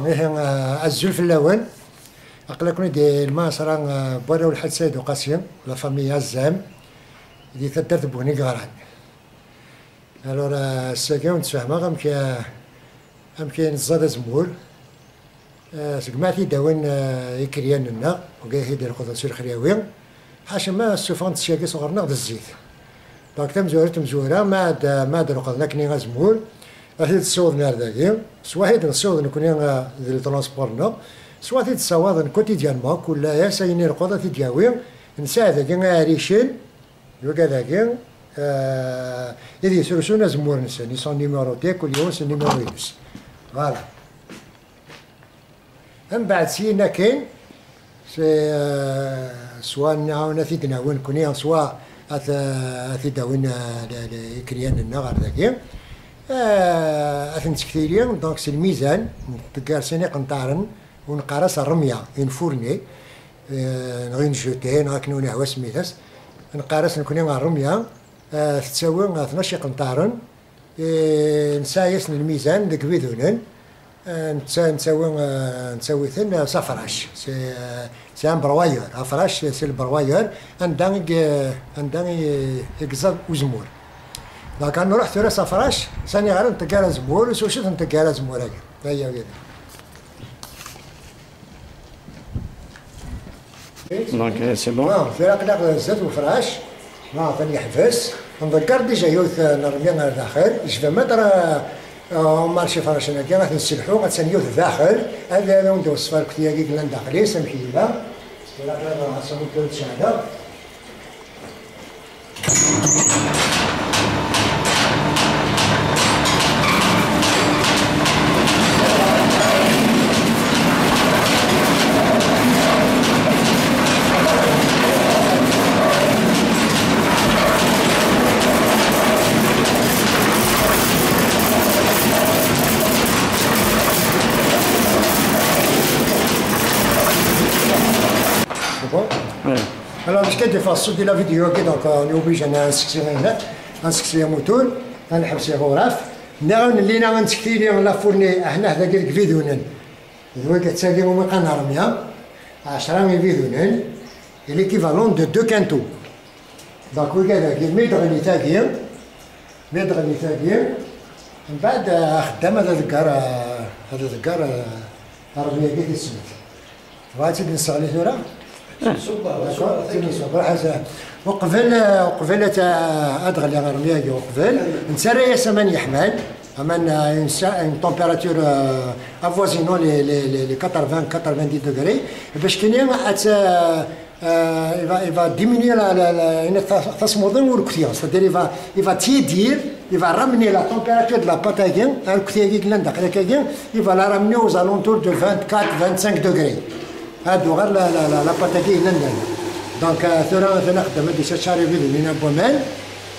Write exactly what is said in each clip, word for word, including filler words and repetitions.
Ihi, eh, azul fell-awen. Aql-aken di lmaṣra, eh, n warraw Lḥaǧ Saɛid Uqasi, la famille Azam, di taddart n Bunigeɣran. Alors, eh, ass-agi ur d-ssefhameɣ amek, eh, amek i neẓẓad azemmur. Eh, segmi ara t-id-awin, eh, ikeryan-nneɣ, wigi ara t-id-irquden si lexryawi, ḥaca ma ssufɣen-d ssya-agi sɣur-neɣ d zzit. Donc, tamezwarut n tmezwura, ma ad, ma ad rqden akkenni azemmur, ad t-id-ssiwḍen ar dagi, swaḥid nessiweḍ nekkni, eh, di le transport-nneɣ, swaḥid id-ssawaḍen quotidiennement, kul ass ayen irqed ad t-id-yawi, nesɛa dagi iɛricen, d wigad-agi, eh, id yesrusun azemmur-nsen, ils sont numérotés, kul yiwen s numéro-ines. Voilà. Mbeɛd syin akin, s-, eh, swa nɛawen ad t-id-nawi nekkni, swa ad, ad t-id-awin, eh, le-, le-, ikeryan-nneɣ ɣer dagi. Eh, ad t-nettektili, donc, s lmizan, nteggar sin iqenṭaren, u neqqar-as rremya, une fournée, eh, neɣ une jetée, neɣ akken ur nehwa semmitas. Neqqar-as nekkni rremya, eh, tettawi, eh, tnac iqenṭaren, eh, nesɛa-yasen lmizan deg bidunen, eh, netta-, nettawi, eh, nettawi-ten, eh, s afrac. C'est, eh, c'est un broyeur. Afrac, c'est, c'est le broyeur. Anda i, anda i, i yeẓẓad uzemmur. Donc, ad nruḥ tura s afrac, sani ara nteggar azemmur, s wacu nteggar azemmur-agi. Aya, aya. Donc, eh, c'est bon. Ah, tura aql-aɣ zdat ufrac. Ah, atan yeḥbes. Nḍegger déjà yiwet, eh, nermi ar daxel. Je vais mettre, eh, eh, au marché ifracen-agi, ad t-nesselḥu, attan yiwet daxel. Ad, ad awen-d-weṣfeɣ lketya-agi yellan daxel-is, amek yella. Tura aql-aɣ ɣas-awen tura tceɛleɣ. C'est bon ? Ouais. Alors, parce que des fois, sur de la vidéo, ok, donc, euh, on est obligé, on a un succès, on a un succès à moteur, on a un succès au raf. Nniɣ-awen llinna ad nettektili la fournée, ahnah dagi deg ibidunen. D wagi ttagi umi qqaren rremya, ɛecra ibidunen, et l'équivalent de deux quintaux. Donc, wigad-agi, mi d-ɣli tagi, mi d-ɣli tagi, mbeɛd, eh, axeddam ad iḍegger, eh, ad iḍegger, eh, rremya-agi tis snat. Tebɣa ad tt-id-nesseɣli tura? D'accord, ad tt-id-nesseɣli. Ruḥ, eh, uqbel, eh, uqbel ad, ad ɣliɣ rremya-agi uqbel, nettarra-yas aman yeḥman, aman, eh, une sa-, une température, eh, avoisinant les, les, les, les quatre-vingts, quatre-vingt-dix degrés, bac kini ad tt-, eh, il va, il va diminuer la, la, la, une ta-, tasmuḍi ur ktiɣ, c'est-à-dire il va, il va tiédir, il va ramener la température de la pâte-agi, ar ktiɣ-agi yellan daxel-agi, il va la ramener aux alentours de vingt-quatre, vingt-cinq degrés. Ad uɣal la, la, la, la pâte-agi yellan daxel. Donc, euh, tura, tura xeddam ad d-isacari vidéo-nni n waman,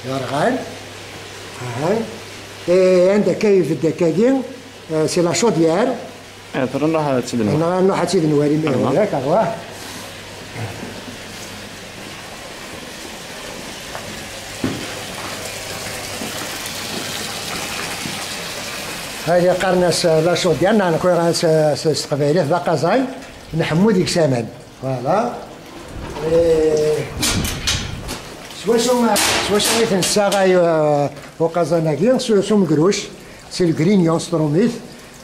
yerɣan. Aha. Et anda akka ibedd akkagi, euh, c'est la chaudière. Eh, tura nruḥ ad tt-id-nwali. Nruḥ, nruḥ ad tt-id-nwali, ma yehwa-yak, arwaḥ. Hadi qqaren-as, eh, la chaudière, neɣ nekk s, s, s teqbaylit d aqaẓay, nḥemmu deg-s aman. Voilà. Eh, s wacu, s wacu i t-nessaɣay, eh, uqaẓan-agi? S, s umegruc, s le grignon, s trumit.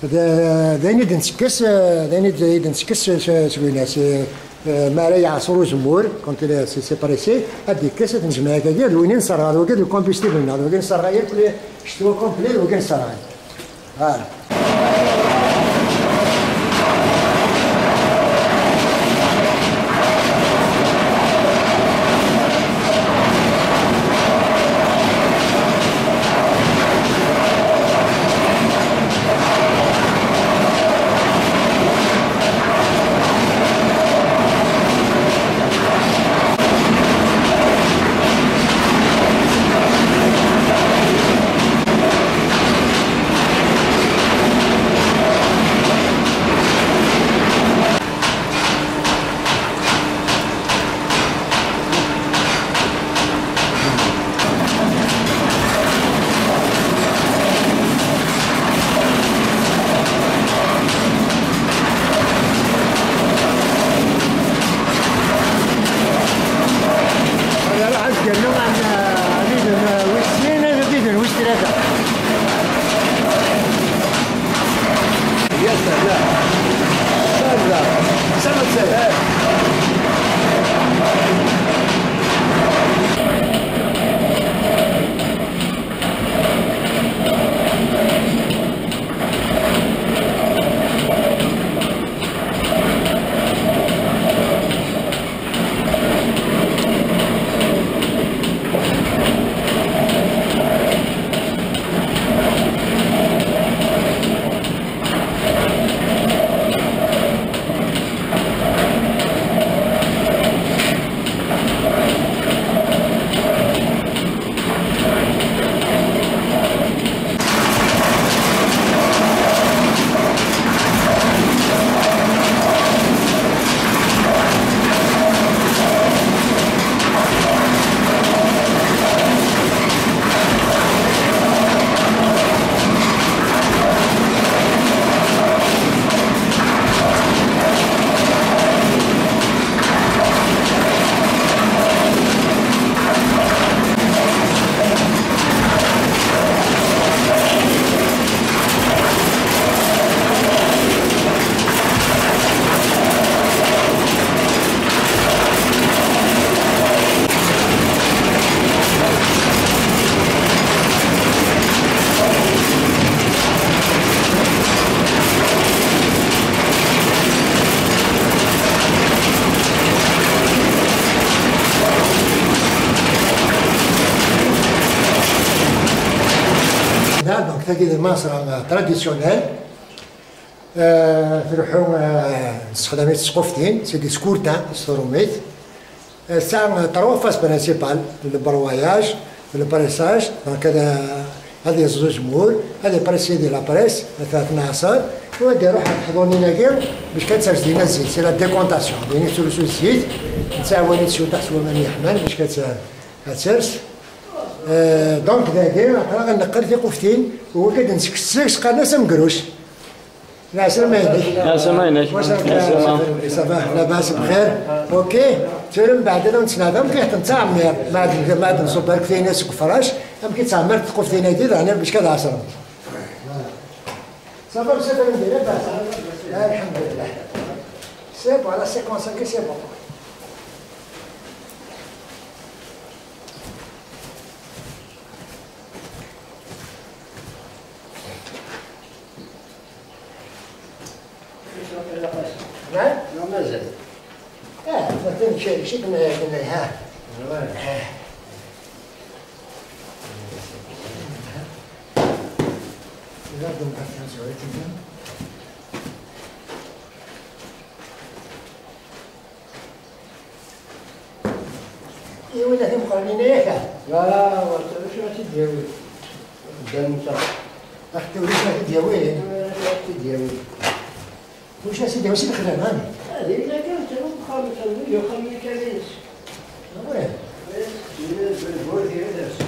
D, d ayen i d-nettekkes, eh, d ayen i d, i d-nettekkes s, s, s winna, s, eh, mi ara yeɛṣer uzemmur, quand il est, c'est, c'est pressé, ad d-yekkes, ad t-nejmeɛ akkagi, d win i nesserɣ, d wagi d le combustible-nneɣ, d wagi i nesserɣ yakk, ccetwa complet, d wagi i nesserɣ. Voilà. Donc, tagi d lmasra, euh, traditionnel. Euh, truḥu, euh, nessexdam-itt s tquftin, c'est des scourtins s trumit. Euh, tesɛa, euh, trois phases principales, le broyage, le pressage, donc ad, ad yeẓẓu azemmur, ad ipressi di la presse, ad t-nɛaṣer, u ad iruḥ ɣer teḥḍunin-agi, bac ad ters dinna zzit, c'est la décantation, din i tettrusu zzit, nettɛawan-itt cwiṭ s waman yeḥman, bac ad t-, ad ters. Euh, donc, dagi, aql-aɣ ad neqqel tiquftin, u wagi ad nsekkes seg-s, qqaren-as amegruc. Lɛeslama-inek. Lɛeslama-inek. Wacu akka? Lɛeslama. Ça va, labas, bxir. Ok. Tura mbeɛd ad wen-tt-neɛḍ, amek i tent-nettɛemmir? Ma ad, ma ad nṣubb akk tayna seg ufrac, amek i ttɛemmirt tquftin-agi, daɣen bac ad ɛeṣrent. Ça va, monsieur Benedé, labas? Alḥemdulillah. C'est bon, la séquence-agi, c'est bon. نعم؟ لا، مازال. اه، مثلا شيء، شيء كنا، كنا، ها. آه. لا، دم بس شوية كده. إي ولا في مقرنين ياك؟ لا، لا، ما تقولش ما تديوي. قدام انت. أخي، تقولش ما تديوي. ما تديوي. وش يا سيدي، وش الخدام هاني؟ هذه إلا كانت أنا بخامس أنا، يا خمي كان ينسى. وين؟ بس، من البلبول هي نفسه.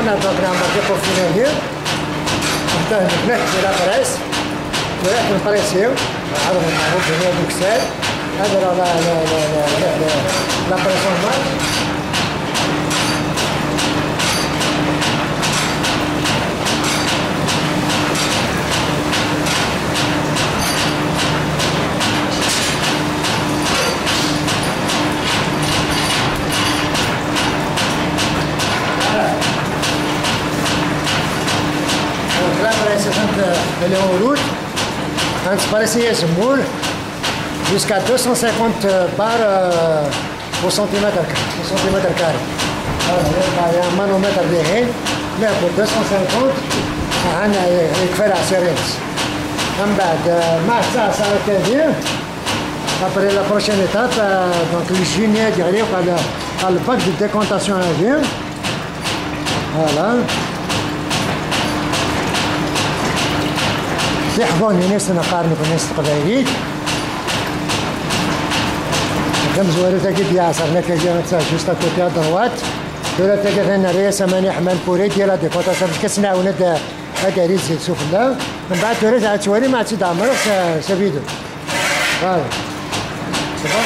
Donc, نعمل ديكور فينالي. حتى هنا هناك ديال لابريس. وراك نبريسيو. عرض المعروف هنا دوكسال. هذا راه لا، لا، لا، لا، لا، لا، لابريس نورمال. Donc là, on va essayer de faire les rouleaux. On va se passer ce moule jusqu'à deux cent cinquante bars, euh, au centimètre carré, au centimètre carré. Voilà, il y a un manomètre derrière, mais pour deux cent cinquante, on a, il fait la série. من بعد، آه، مع الساعة ساعتين ديال. Après, la prochaine étape, آه، donc, الجينيا ديالي وقال، قال الباك دو ديكونتاسيون هادي. Voilà. تيحضرني ناس نقارن بناس القبايليت. كم زوارة تاكي ديال عصرنا كي جانا تاع جوست ا كوتي ا دروات. دولة تاكي غير نريا سماني حمام بوري ديال هادي كونتاسيون كسنا وندا. هذا ريز سفلى. من بعد توريز عاد توالي مع تيد عمرك سبيدو. هاي. C'est bon.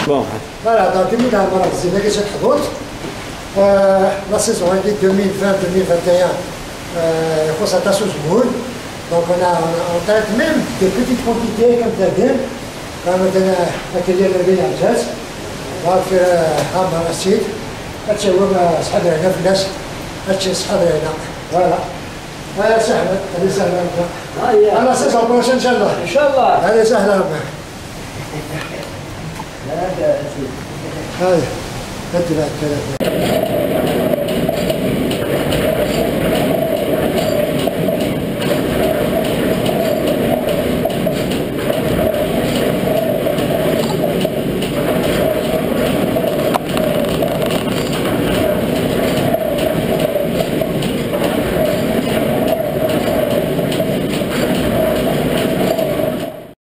Bon. Voilà, donc, deux mille vingt, مرة زيد هكا شي حضور. Euh, la saison هادي deux mille vingt, deux mille vingt et un, euh, يخص تاع سوزمول. Donc, on a, on a, on traite même des petites quantités comme ça. كان مثلًا أكل يلا بينا عزاز. وفي، آه، عام رشيد. هادشي هو ما صحاب هنا في الناس. هادشي صحاب هنا. Voilà. هيا سهلة، هيا سهلة. هيا. على أساس البروش إن شاء الله. إن شاء الله. هيا سهلة. هيا. هدي بعد ثلاثة.